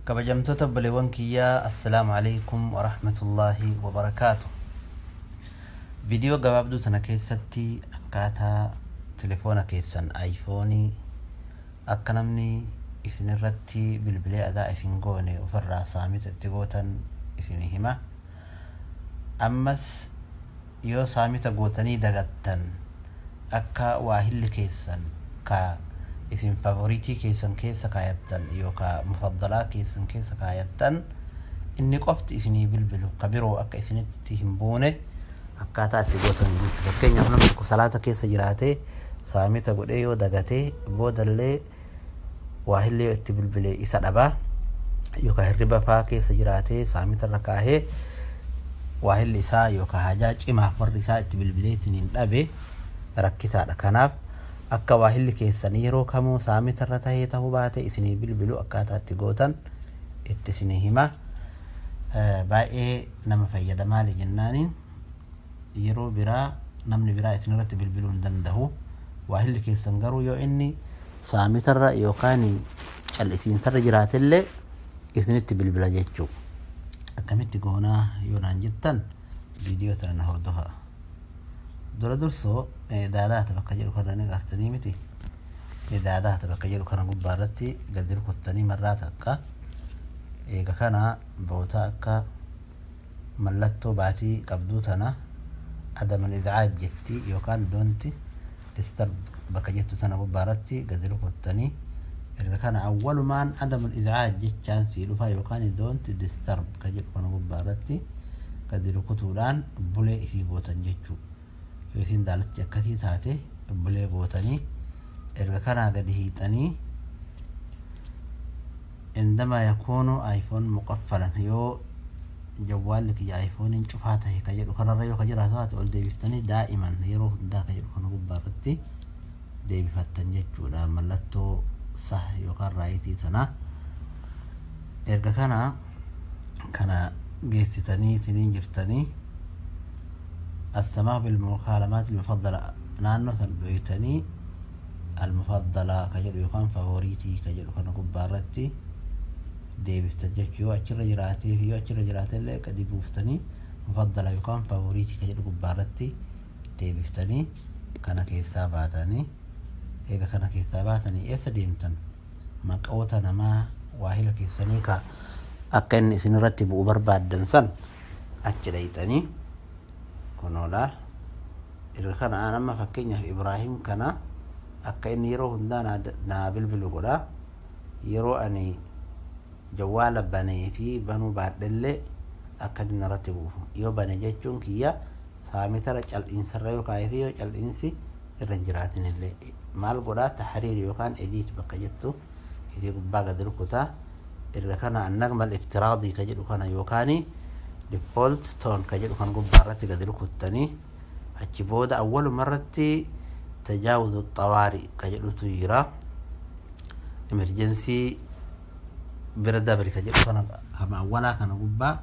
Kabajamtoota obboleewwan kiyyaa, assalaamu alaikum warahmatullaahi wabarakaatu. Viidiyoo gabaabduu tana keessatti akkaataa telefoona keessan aayifoonii akka namni isin irratti bilbilee adaa isin goone ofirraa saamita itti gootan isin hima. Ammas yoo saamita gootanii dagattan, akka waahilli keessan ka isin faavoriitii keessan keessa kaayattan yookaan mufaddalaa keessan keessa kaayattan inni qofti isinii bilbilu, ka biroo akka isinitti hin buune akkaataa itti gootan jechuudha. Fakkeenyaaf, namni tokko salaata keessa jiraatee saamita godhee yoo dagatee, boodallee waahilli yoo itti bilbilee isa dhabaa, yookaan hirriba faa keessa jiraatee saamita irra kaahee waahilli isaa yookaan hajaa cimaaf warri isaa itti bilbileetiin hin dhabe, rakkisaadha. Kanaaf akka waahilli keessan yeroo kamuu saamita irra tahee ta'uu baate isinii bilbilu akkaataa itti gootan itti isinii hima. Baay'ee nama fayyada. Maali jennaaniin, yeroo biraa namni biraa isin irratti bilbiluu hin danda'u. Waahilli keessan garuu yoo inni saamitarra yookaan cal'isiinsarra jiraatellee isinitti bilbila jechuu. Akkamitti goonaa yoo naan jettan, viidiyoo tana na hordofa. Dura dursoo data bakka jedhu kana ni gartanii miti? Data bakka jedhu kana gubbaa irratti gadi rukuttanii marraa takka. Eega kana boota akka mallattoo baatii qabduu tana عدم الإزعاج jetti yookaan don't disturb bakka jettu tana gubbaa irratti gadi rukuttanii, erga kana awwalumaan عدم الإزعاج jechaan sii dhufa, yookaan don't disturb ka jedhu kana gubbaa irratti gadi rukutuudhaan bulee isii gootan jechuu. Yoo isin daalatti akkasii taate bulee gootanii, erga kanaa gadi hiixanii عندما يكون iPhone مقفلا, yoo jawwaalli kiyya aayifooniin cufaa tahe ka jedhu kanarra yoo ka jiraatu taate, ol deebiftanii دائما, yeroo hundaa ka jedhu kana gubbaa irratti deebifattan jechuudha, mallattoo sah yookaan raayitii tana. Erga kana geessitanii isiniin jirtanii, السماح بالمكالمات المفضلة naannoo san dhoytanii, المفضلة ka jedhu yookaan faavoriitii ka jedhu kana gubbaa irratti deebiftan jechuu. Yoo achirra jiraatee fi yoo achirra jiraate illee gadi buuftanii مفضلة yookaan faavoriitii ka jedhu gubbaa irratti deebiftanii kana keessaa baatanii, eega kana keessaa baatanii eessa deemtan? Maqoota namaa waahila keessanii ka akka inni isin irratti bu'u barbaaddan san achi dhayxanii kunoolaa. Erga kana aan amma fakkeenyaaf Ibraahim kana akka inni yeroo hundaa naa bilbilu godha. Yeroo ani jawwaala banee fi banuu baadhellee akka inni narratti buufu. Yoo bane jechuun kiyya saamitara cal'iinsarra yoo kaa'ee fi yoo cal'iinsi irra hin jiraatin illee maal godhaa? تحرير yookaan edit bakka jettu isii gubbaa gadi rukutaa. Erga kana النغمة الافتراضي ka jedhu kana yookaan default tone ka jedhu kan gubbaa irratti gadi rukuttanii, achi booda awwaluma irratti تجاوز الطوارئ ka jedhutu jira. Emergency bira dabri ka jedhu kana kama awwalaa kana gubbaa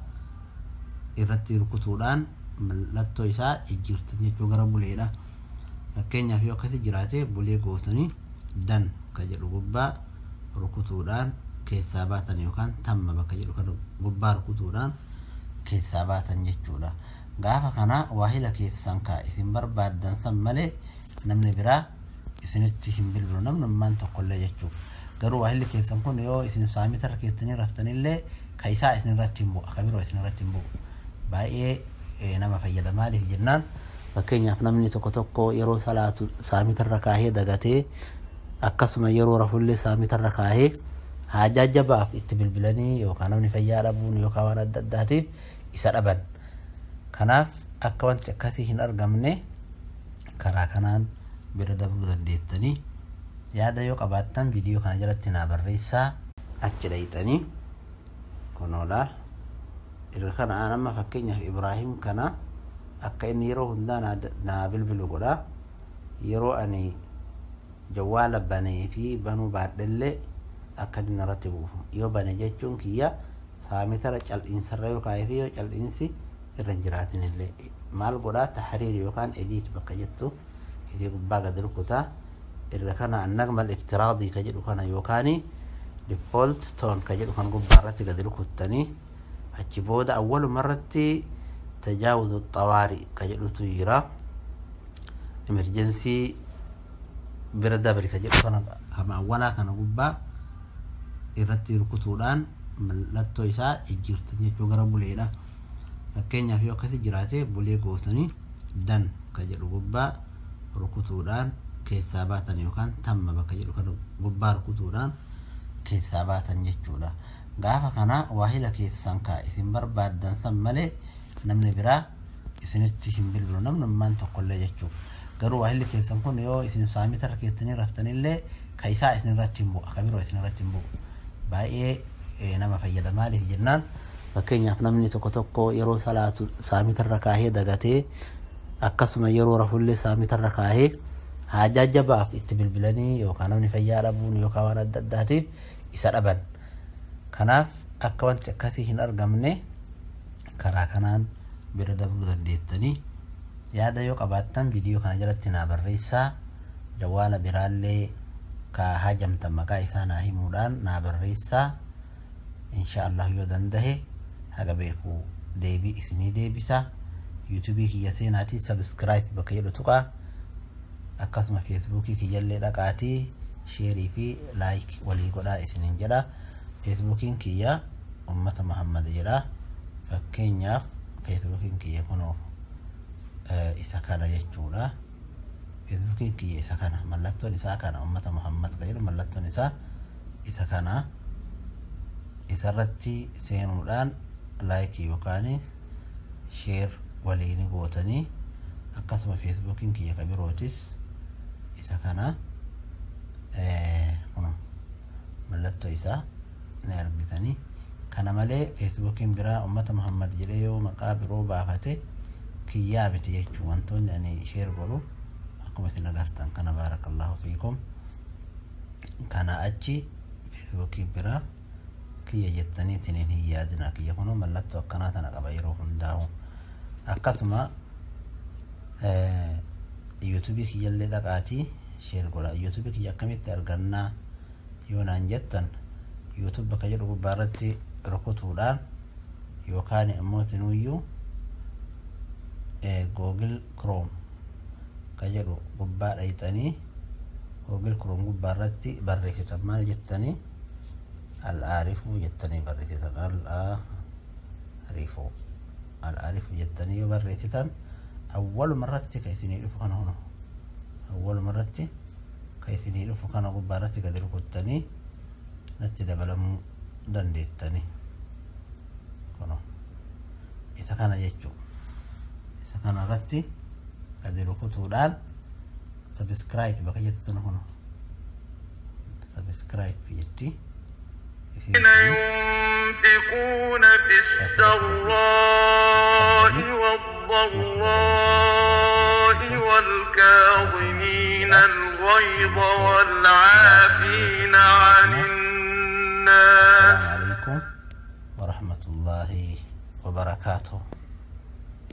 irratti rukutuudhaan mallattoo isaa jijjiirtan jechuu gara buleedha. Fakkeenyaaf, yoo akkasi jiraate bulee gootanii done ka jedhu gubbaa rukutuudhaan keessaa baatan, yookaan تم bakka jedhu kana gubbaa rukutuudhaan keessaa baatan jechuudha. Gaafa kana waahila keessan ka isin barbaaddan san malee namni biraa isinitti hin bilbilu, namnummaan tokkollee jechuudha. Garuu waahilli keessan kun yoo isin saamitarra keessanii raftanillee ka isaa isin irratti hin bu'u, ka biroo isin irratti hin bu'u. Baay'ee nama fayyada. Maaliif jennaan, fakkeenyaaf namni tokko tokko yeroo salaatu saamitarra kaahee dagatee, akkasuma yeroo rafullee saamitarra kaahee, haajaa jabaaf itti bilbilanii yookaan namni fayyaa dhabuun yookaan waan adda addaatiif isa dhaban. Kanaaf akka wanti akkasii hin argamne karaa kanaan bira dabruu dandeettanii. Yaada yoo qabaattan viidiyoo kana jalatti naa barreessaa. Achi dhayxanii kunoolaa. Erga kana aan amma fakkeenyaaf Ibraahim kana akka inni yeroo hundaa naa bilbilu godha. Yeroo ani jawwaala banee fi banuu baadhellee akka inni narratti buufu. Yoo bane jechuun kiyya saamitara cal'iinsarra yoo kaa'ee fi yoo cal'iinsi irra hin jiraatin illee maal godhaa? تحرير yookaan edit bakka jettu isii gubbaa gadi rukutaa. Erga kana النغمة الافتراضي ka jedhu kana yookaan Default tone ka jedhu kan gubbaa irratti gadi rukuttanii achi booda awwaluma irratti tajaawuzu xawaari ka jedhutu jira. Emergency bira dabri ka jedhu kana kama awwalaa kana gubbaa irratti rukutuudhaan mallattoo isaa jijjiirtan jechuu gara buleedha. Fakkeenyaaf yoo akkasi jiraate bulee gootanii dan ka jedhu gubbaa rukutuudhaan keessaa baatan yookaan tamma bakka jedhu kana gubbaa rukutuudhaan keessaa baatan jechuudha. Gaafa kana waahila keessan kaa isin barbaaddan san malee namni biraa isinitti hin bilbilu, namnummaan tokkollee jechuudha. Garuu waahilli keessan kun yoo isin saamitarra keessanii raftanillee ka isaa isinirratti hin bu'u, ka biroo isinirratti hin bu'u. Baay'ee nama fayyada. Maaliif jennaan, fakkeenyaaf namni tokko tokko yeroo salaatu saamitarra kaahee dagatee, akkasuma yeroo rafullee saamitarra kaahee haajaa jabaaf itti bilbilanii yookaan namni fayyaa dhabuun yookaan waan adda addaatiif isa dhaban. Kanaaf akka wanti akkasii hin argamne karaa kanaan bira dabruu dandeettanii. Yaada yoo qabaattan viidiyoo kana jalatti naa barreessaa. Jawaala biraallee ka hajamtan maqaa isaa naa himuudhaan naa barreessaa. Insha Allah yoo dandahe haga beeku deebii isinii deebisa. Yuutuubii kiyya seenaatii subscribe bakka jedhu tuqaa. Akkasuma feesbuukii kiyyallee dhaqaatii share fi like walii godhaa isiniin jedha. Feesbuukiin kiyya Ummata Muhammad jedha. Fakkeenyaaf feesbuukiin kiyya kunoo isa kana jechuudha. Feesbuukiin kiyya isa kana, mallattoon isaa kana, Ummata Muhammad kan jedhu mallattoon isaa isa kana. Isarratti seenuudhaan like yookaan share waliin gootanii, akkasuma feesbuukiin kiyya ka birootis isa kana, kunoo mallattoo isaa ni argitanii. Kana malee feesbuukiin biraa Ummata Muhammad jedhee yoo maqaa biroo baafate kiyyaa miti jechuu. Wantoonni ani share godhu akkuma isin agartan kana. Baarakallahu fiikum. Kana achi feesbuukii biraa kiyya jettanii ittiin hin yaadina. Kiyya kunoo mallattoo akkanaa tana qaba yeroo hundaa'u. Akkasuma yuutuubii kiyyallee dhaqaatii share godha. Yuutuubii kiyya akkamitti argannaa yoo naan jettan, YouTube bakka jedhu gubbaarratti rukutuudhaan yookaan immoo tinuyyuu Google Chrome ka jedhu gubbaa dhayxanii Google Chrome gubbaarratti barreessitan. Maal jettanii? Al-aarifuu jettanii barreessitan. Al-aarifuu, al-aarifuu jettanii yoo barreessitan awwaluma irratti ka isinii dhufu kana, huno awwaluma irratti ka isinii dhufu kana gubbaarratti gadi rukuttanii natti dabalamuu dandeettanii. Kuno isa kana jechuu. Isa kana irratti gadi rukutuudhaan subscribe bakka jettu tana, kuno subscribe jetti. ينفقون في السراء والضراء والكاظمين الغيظ والعافين عن الناس. السلام عليكم ورحمة الله وبركاته.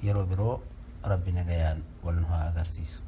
Yeroo biroo rabbi nagayaan wal nu haa agarsiisu.